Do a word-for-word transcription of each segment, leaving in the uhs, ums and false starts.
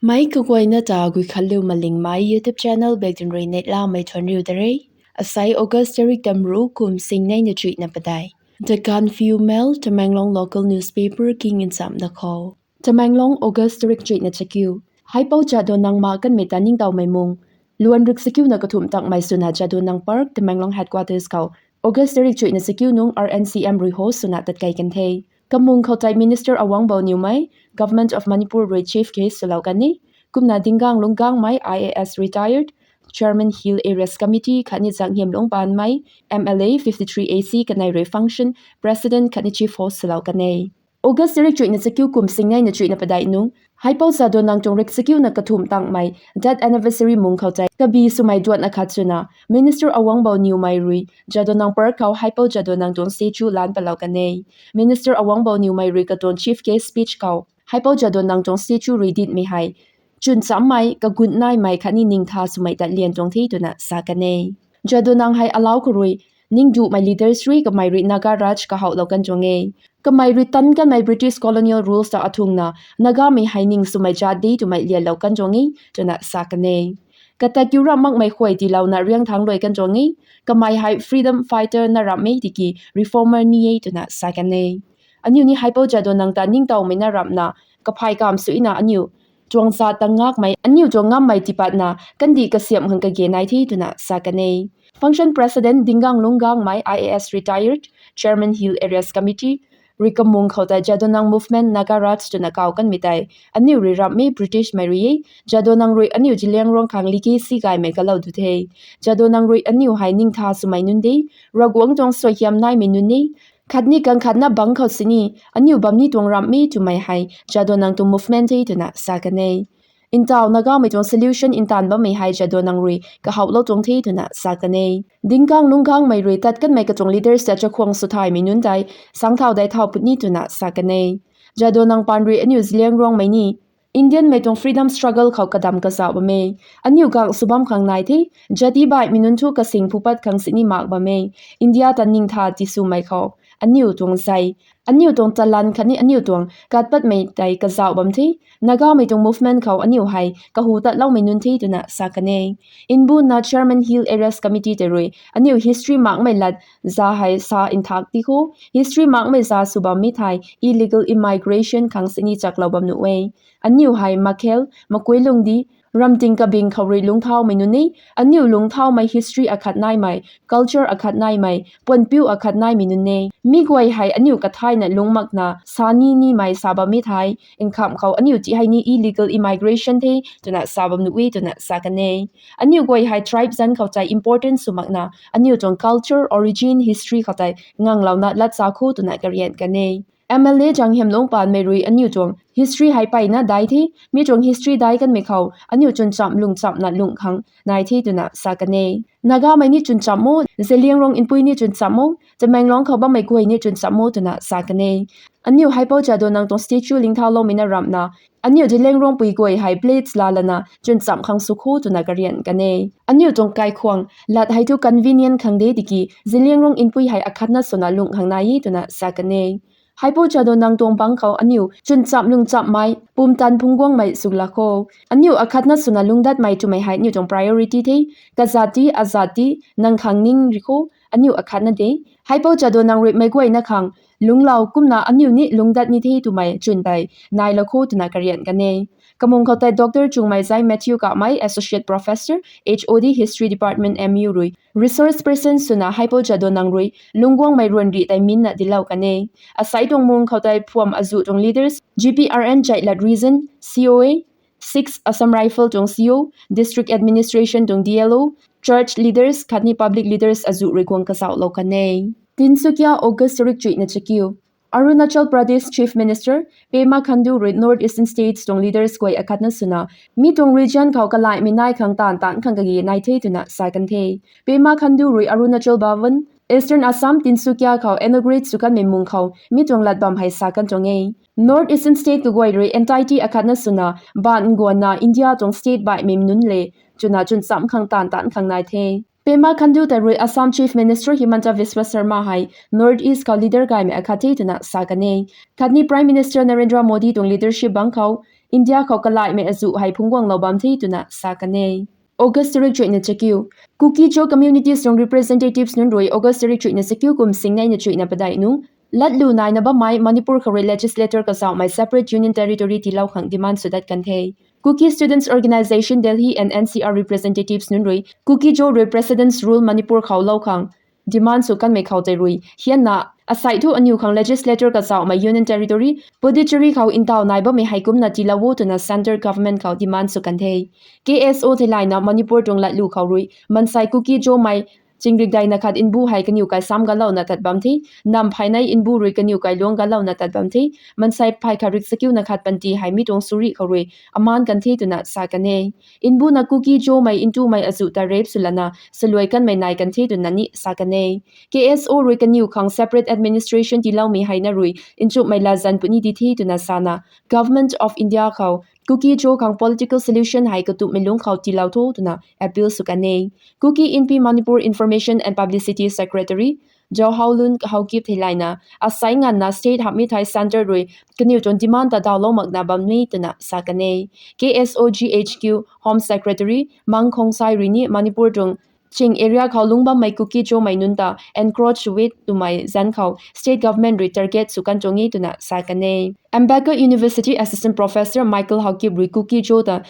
Mei kaguayna ta Guikhanliu Malingmei YouTube channel baktun rui neihlamei thuanriu da re. Asei August tarik tamru kum singneina chuihna padeih. The Gaanphiu Mail, Tamenglong local newspaper king nchamna khou. Tamenglong, August tarik chuihna chakiu. Haipou Jadonang mak kanmei ta ningtowmei mung. Luan rik sakiuna kathumh takmei swna Jadonang Park, Tamenglong headquarters khou August tarik chuihna chakiu nung R N C M rui host swna tatkei kan the. Kamung khou tei Minister Awangbou Newmei, Government of Manipur rui chief guest swlou kan e. Kumna Dingang Lunggangmei, I A S retired, Chairman Hill Areas Committee khatni Janghemlung Panmei, M L A fifty-three A C kanei rui function president khatni chief host swlou kan e. August tarik chuihna chakiu kum singneina chuihna padeih nung, Haipou Jadonang tuang rik sakiuna kathumh takmei death anniversary mung khou tei kabi swmei duatna khat swna Minister Awangbou Newmei rui Jadonang Park khou Haipou Jadonang tuang statue lan palou kan e. Minister Awangbou Newmei rui katuang chief guest speech khou Haipou Jadonang tuang statue rui ditmei hei chwn chammei, kagun naimei khatni ningtha swmei tat lian tuang the twna sa kan e. Jadonang hei alau khou rui ningduhmei leaders rui kamei rui Naga Raj kahouhlou kan tuang e. Kamei rui tan kanmei British colonial rules ta athungna Nagamei hei ning swmei jat de twmei lianlou kan tuang e twna sa kan e. Katat kiu ramh makmei khuay tiilouna riangthangc luai kan tuang e. Kamei hei freedom fighter na ramh e tiki reformer ni e twna sa kan e. Aniu ni Haipou Jadonang ta ningtowmei na ramhna, kaphay kamv suina aniu tuang zat ta ngakmei, aniu tuang ngammei tipatna kandih kasiamh khang kage nai the twna sa kan e. Function president Dingang Lunggangmei, I A S retired, Chairman Hill Areas Committee rui kamung khou tei Jadonang movement Naga Raj twna kaw kanmei tei aniu rui ramh e, British mei rui e. Jadonang rui aniu Zeliangrong khang legacy gaymei kalou du the. Jadonang rui aniu hei ningtha swmei nunc de, Ravguangc tuang suaihiam naimei nunc e. Khatni kang khatna bangc khou sini aniu bam ni tuang ramh e twmei hei Jadonang tuang movement the twna sa kan e. Ntaw Nagamei tuang solution ntaanv bammei hei Jadonang rui kahouhlou tuang the twna sa kan e. Dingang Lunggangmei rui tat kanmei katuang leaders ta chakhwang swthaymei nunc tei sangcthau dei thau puni twna sa kan e. Jadonang paan rui aniu Zeliangrongmei ni Indianmei tuang freedom struggle khou kadam kazauh bam e. Aniu gang sw bam khang nai the, jati baihmei nunc thu kasing phupat khang sini mak bam e. India ta ningtha tiswmei khou aniu tuang zei, aniu tuang talan khatni aniu tuang kat patmei tei kazauh bam the. Nagamei tuang movement khou aniu hei kahu tatloumei nunc the twna sa kan e. Nbuna Chairman Hill Areas Committee tei rui aniu history makmei lat za hei sa nthak ti khou, history makmei za sw bammei thei illegal immigration khang sini chaklou bam nuh e. Aniu hei makhel, makuilungdi, ramting kabing khou rui lungcthaumei nunc e. Aniu lungcthaumei history akhat naimei, culture akhat naimei, puanpiu akhat naimei nunc e. Mi guay hei aniu kathayna lungc makna sa ni nimei sa bammei thei, nkham khou aniu ti hei ni illegal immigration the twna sa bam nuh e twna sa kan e. Aniu guay hei tribe zanc khou tei important sw makna aniu tuang culture, origin, history khou tei nganglouna lat sa kho twna karian kan e. M L A Janghiamlung Panmei rui aniu tuang history hei mpeyna dai the, mi tuang history dai kanmei khou aniu chwnchamh lungchamhna lungh khang nai the twna sa kan e. Nagamei ni chwnchamh o, Zeliangrong Npui ni chwnchamh o, Tamenglong khou bammei guay ni chwnchamh o twna sa kan e. Aniu Haipou Jadonang tuang statue lingthauloumei na ramhna, aniu Zeliangrongpui guay hei plates laa lana chwnchamh khang sw kho twna karian kan e. Aniu tuang kaikhwang lat hei thu convenient khang de tiki Zeliangrong Npui hei akhatna swna lungh khang nai e twna sa kan e. Haipou Jadonang tuang bangc khou aniu chwnchamh lungchamhmei, pumtan phungc guangmei sw lak kho. Aniu akhatna swna lungcdatmei twmei hei aniu tuang priority the. Kazat ti, azat ti, nang khang ning ri kho, aniu akhatna de. Haipou Jadonang rui meic guayna khang lungclou kumna aniu ni lungcdat ni the twmei chwn tei nailou kho twna karian kan e. Kamung khou tei Doctor Chungmeizai Matthew Kamei, Associate Professor, H O D, History Department, M U rui resource person swna Haipou Jadonang rui lungcguangmei ruanrih tei minna dilou kan e. Asei tuang mung khou tei phuam azuh tuang leaders, G P R N Jaitlat Region, C O A, Six Assam Rifle tuang C O, District Administration tuang D L O, church leaders khatni public leaders azuh rui guang kazauhlou kan e. Tinsukia, August tarik chuihna chakiu. Arunachal Pradesh Chief Minister Pema Khandu rui North Eastern States tuang leaders guay akhatna swna mi tuang region khou kalaihmei nai khang taanv taanc khang kage nai the twna sa kan the. Pema Khandu rui Arunachal Bhavan, Eastern Assam, Tinsukia khou inaugurate sw kanmei mung khou mi tuang lat bam hei sa kan tuang e. North Eastern State kaguay rui entity akhatna swna baanv guanna India tuang state baihmei nunc le twna chwnchamh khang taanv taanc khang nai the. Pema Khandu tei rui Assam Chief Minister Himanta Biswa Sarma hei North East khou leader gaymei akhat the twna sa kan e. Khatni Prime Minister Narendra Modi tuang leadership bangc khou India khou kalaimei azuh hei phungc guanglou bam the twna sa kan e. August tarik chuihna chakiu. Kuki-Zo communities tuang representatives nunc rui August tarik chuihna chakiu kum singneina chuihna padeih nung latlu naina bammei Manipur khou rui legislator kazauhmei separate union territory tiilou khang demand sw dat kan the. Kuki Students Organisation Delhi and N C R representatives nunc rui Kuki-Zo rui President's Rule Manipur khou lou khang demand sw kanmei khou tei rui hianna, asei thu aniw khang legislator kazauhmei union territory Puducherry khou ntaw nai bammei hei kumcna tiilou o twna centre government khou demand sw kan the. K S O theilayna Manipur tuang latlu khou rui mansei Kuki-Zomei chingrik daina khat nbu hei kaniw kai sam galouna tat bam the. Nam phaynei nbu rui kaniw kai luang galouna tat bam the. Mansei phay khat rik chakiuna khat panty hei mi tuang suri khou rui amaan kan the twna sa kan e. Nbuna Kuki-Zomei ntumei azuh ta rape swlana saluai kanmei nai kan the twna ni sa kan e. K S O rui kaniw khang separate administration tiiloumei hei na rui nchumhmei latzan puni di the twna sana, Government of India khou Kuki-Zo khang political solution hei katumhmei lungc khou tiilou tho twna appeal sw kan e. Kuki Inpi Manipur Information and Publicity Secretary Johaolun Haokip theilayna, asei nganvna state hamhmei thei centre rui kaniw tuang demand ta dawlou makna bam ni twna sa kan e. K S O G H Q Home Secretary Mang Khongsai rui ni Manipur tuang Ching area khou lungc bammei Kuki-Zomei nunc ta encroach with twmei zanc khou state government rui target sw kan tuang e twna sa kan e. Ambedkar University Assistant Professor Michael Haokip rui Kuki-Zo ta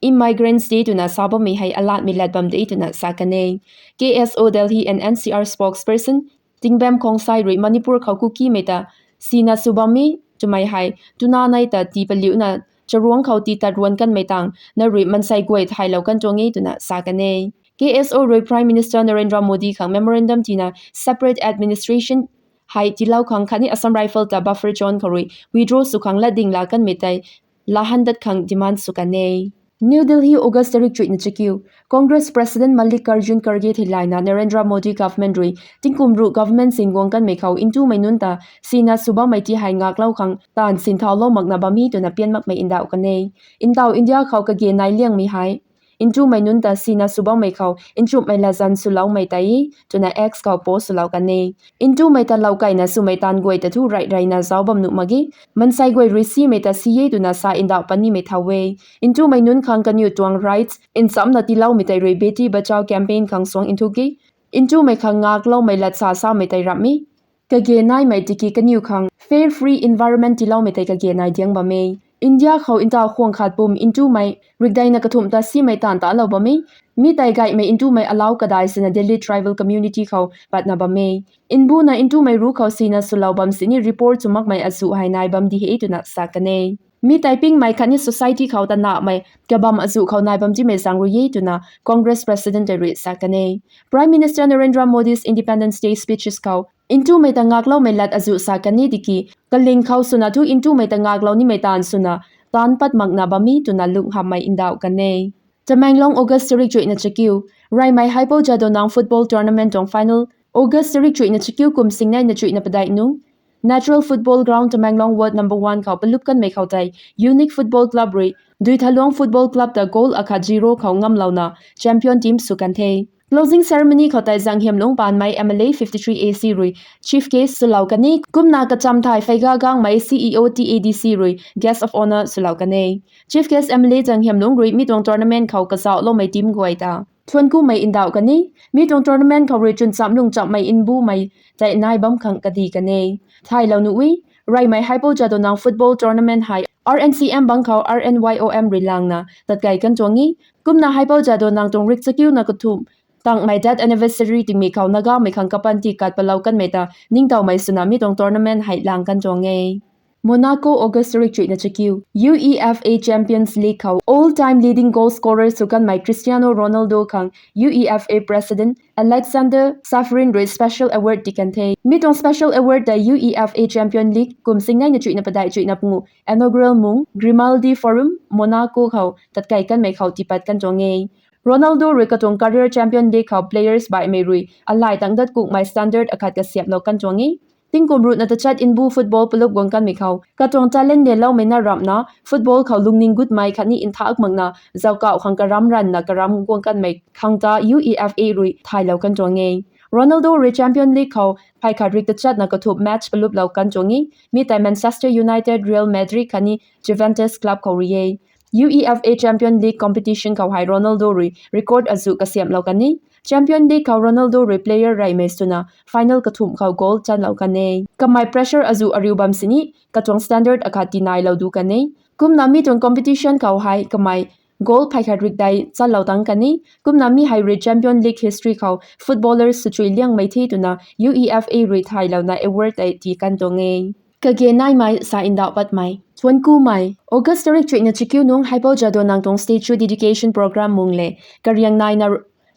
immigrants de twna sa bammei hei alatmei lat bam de twna sa kan e. K S O Delhi and N C R spokesperson Tingbem Khongsai rui Manipur khou Kukimei ta sina sw bammei twmei hei tuna nei ta tii paliuna charuangc khou tii tat ruan kanmei tang na rui mansei guay thaylou kan tuang e twna sa kan e. K S O rui Prime Minister Narendra Modi khang memorandum tina separate administration hei tiilou khang khatni Assam Rifle ta buffer zone khou rui withdraw sw khang latding la kanmei tei lahan dat khang demand sw kan e. New Delhi, August tarik chuihna chakiu. Congress President Mallikarjun Kharge theilayna Narendra Modi government rui tingkum ruh government sin guang kanmei khou ntumei nunc ta sina sw bammei ti hei ngaklou khang taanv sinthaulou makna bam e twna pian makmei ndauh kan e. Ntaw India khou kage nai liangmei hei ntumei nunc ta sina sw bammei khou nchumhmei latzan swloumei tei twna X khou post swlou kan e. Ntumei ta loukaina swmei taanv guay ta thu rey reyna zauc bam nuh mak ge. Mansei guay rui simei ta si e twna sa ndauh panimei thau e. Ntumei nunc khang kaniw tuang rights nchamcna tiiloumei tei rui Beti Bachao campaign khang suang nthuk e. Ntumei khang ngakloumei lat sa samei tei ramh e. Kage naimei tiki kaniw khang fair free environment tiiloumei tei kage nai diang bam e. India khou ntaw khwang khat pum ntumei rikdeina kathumh ta simei taanv talou bam e. Mi tei gaymei ntumei alau kadai sina Dalit tribal community khou patna bam e. Nbuna ntumei ruc khou sina swlou bam sini report sw makmei azuh hei nai bam di he twna sa kan e. Mi tei pingmei khatni society khou ta namei kabam azuh khou nai bam timei zaeng rui e twna Congress President tei rui sa kan e. Prime Minister Narendra Modi's Independence Day speeches khou ntumei ta ngakloumei lat azuh sa kan e tiki kaling khou swna thu ntumei ta ngaklou nimei taanv swna taanc pat makna bam e twna lunghamhmei ndauh kan e. Tamenglong, August tarik chuihna chakiu. Reymei Haipou Jadonang Football Tournament tuang final August tarik chuihna chakiu kum singneina chuihna padeih nung Natural Football Ground Tamenglong Ward number one khou palup kanmei khou tei Unique Football Club rui Duithaluang Football Club ta goal akhat zero khou ngamlouna champion team sw kan the. Closing ceremony khou tei Zanghiamlung Panmei M L A fifty three A C rui chief guest swlou kan e, kumna kacham thai Pheiga Gangmei C E O T A D C rui guest of honour swlou kan e. Chief guest M L A Zanghiamlung rui mi tuang tournament khou kazauhloumei team guay ta thuan kumei ndauh kan e. Mi tuang tournament khou rui chwn chamlung chammei nbumei tei nai bam khang kadi kan e. Thaylou nuh e, Reymei Haipou Jadonang Football Tournament hei R N C M bang khou R N Y O M rui langna tatkai kan tuang e. Kumna Haipou Jadonang tuang rik chakiuna kathumh tangmei death anniversary tingmei khou Nagamei khang kapanty kat palou kanmei ta ningtowmei swna mi tuang tournament hei lang kan tuang e. Monaco, August tarik chuihna chakiu. U E F A Champions League khou all time leading goal scorer sw kanmei Cristiano Ronaldo khang U E F A President Alexander Safarin rui special award ti kan the. Mi tuang special award tei U E F A Champion League kum singneina chuihna padeih chuihna pangu inaugural mung Grimaldi Forum, Monaco khou tatkai kanmei khou tipat kan tuang e. Ronaldo rui katuang career Champion League khou players baihmei rui alai tang dat kukmei standard akhat kasiamhlou kan tuang e. Tingkum ruhna tachat nbu football palup guang kanmei khou katuang talent leloumei na ramhna football khou lungning gutmei khatni nthak makna zaukauh khang karam ranvna karam guang kanmei khang ta U E F A rui thaylou kan tuang e. Ronaldo rui Champion League khou phay khat rik tachatna kathumh match paluplou kan tuang e. Mi tei Manchester United, Real Madrid khatni Juventus club khou rui e. UEFA Champion League competition khou hei Ronaldo rui record azuh kasiamhlou kan e. Champion League khou Ronaldo rui player reymei swna final kathumh khou goal chanlou kan e. Kamei pressure azuh ariu bam sini katuang standard akhat tinailou du kan e. Kumna mi tuang competition khou hei kamei goal phay khat rik dei chanlou tang kan e. Kumna mi hei rui Champion League history khou footballers swchui liangmei the twna UEFA rui thaylouna award tei tii kan tuang e. Kage naimei sa ndauh patmei. Thuankumei. August tarik chuihna chakiu nung Haipou Jadonang tuang statue dedication program mung le kariang naina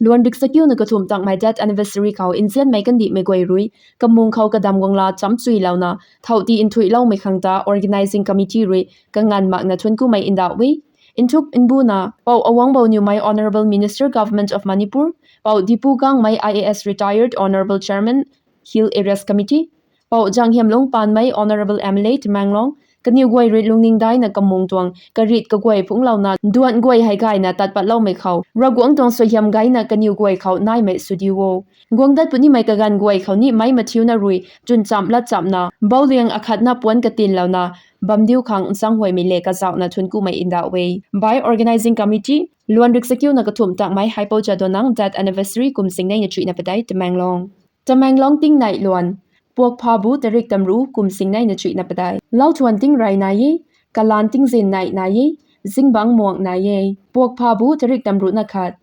luan rik chakiuna kathumh takmei death anniversary khou nzianmei kandihmei guay rui kamung khou kadam guangla chamchuilouna thauhti nthuihloumei khang ta organising committee rui kanganv makna thuankumei ndauh e. Nthuk nbuna Pou Awangbow Newmei, Honourable Minister, Government of Manipur, Pou Dipu Gangmei, I A S, Retired, Honourable Chairman, Hill Areas Committee, Pou Janghiamlung Panmei, Honourable M L A, Tamenglong, kaniw guay rui lungning daina kamung tuang karit kaguay phungclouna duan guay hei gayna tat patloumei khou Ravguangc tuang suaihiam gayna kaniw guay khou naimei sw diu o. Guang dat punimei kaganv guay khou ni meic mathiuna rui chwnchamh latchamhna bouliang akhatna puanc katinlouna bam diu khang nchanghuaymei le kazauhna thuankumei ndauh e. By Organising Committee, luan rik chakiuna kathumh takmei Haipou Jadonang death anniversary kum singnei na chuihna padeih, Tamenglong. Tamenglong tingnei luan. Puakphabu tarik tamruh kum singnei na chuihna padeih. Lauthuan tingrey nai e, kalaan tingzin neih nai e, zingbangc muang nai e. Puakphabu tarik tamruhna khat.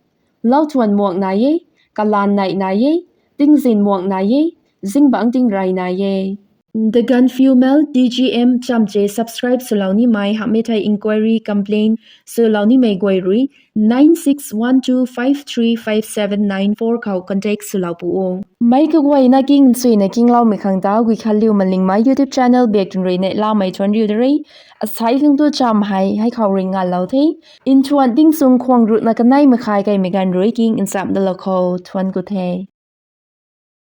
Lauthuan muang nai e, kalaan neih nai e, tingzin muang nai e, zingbangc tingrey nai e. The Gaanphiu Mail, D G M chamche subscribe swlou nimei hamhmei thei inquiry, complaint swlou nimei guay rui nine six one two five three five seven nine four khou contact swlou pu o. Meic kaguayna king nchuina kingloumei khang ta Guikhanliu Malingmei YouTube channel bak tun rui neihlamei thuanc riu de re. Asai khang tu cham hei hei khou rui nganlou the. Nthuan tingchung khwang ruhna kanei makhai kaimei ganv rui king nchamh dalou khou thuanc ku the.